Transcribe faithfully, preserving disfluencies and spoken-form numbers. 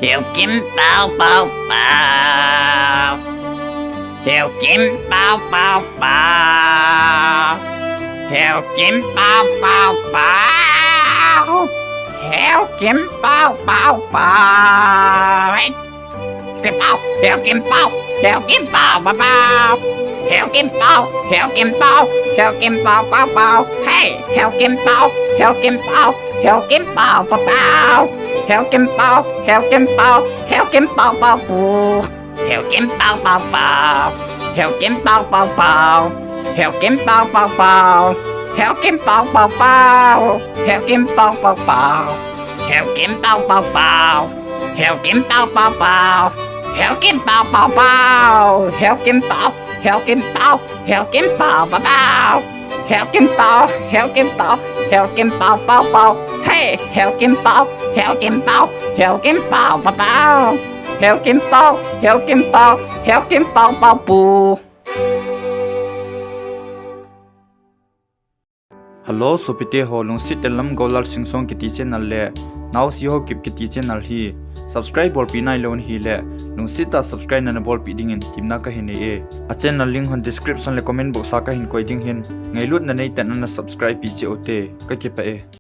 Heo Kim pao pao pao. Heo Kim pao pao pao. Heo Kim pao pao pao. Heo Kim pao pao pao. Hey. Kim pao, Heo Kim pao, Heo Kim pao pao pao. Heo Kim pao, Heo Kim pao, Heo Kim pao pao pao. Hey, Heo Kim pao, Heo Kim pao, Heo Kim pao pao pao. Heo Kim pao, Heo Kim pao, Heo Kim pao pao pu. Heo Kim pao pao pao. Heo Kim pao pao pao. Heo Kim pao pao pao. Heo Kim pao pao pao. Heo Kim pao pao pao. Heo Kim pao pao pao. Heo Kim pao pao pao. Heo Kim pao pao pao. Heo Kim pao. Heo Kim pao. Heo Kim pao pao pao. Heo Kim pao. Heo Kim pao. Heo Kim pao pao pao. Hey, Heo Kim pao. Heo Kim pao. Heo Kim pao pao pao. Heo Kim pao. Heo Kim pao. Heo Kim pao pao pu. Hello, sopite ho, lungset le lam Golal Singson kiti channel le Nao Siho Kip kiti channel hi subscribe bolpi nailou nahi le, lungset tah subscribe nana bolpi dingin temna kahin nei e. A channel link hon description le comment box a kahin koi ding ahin, ngailutna neitah in nana subscribe pi cheh ute, kakipah e.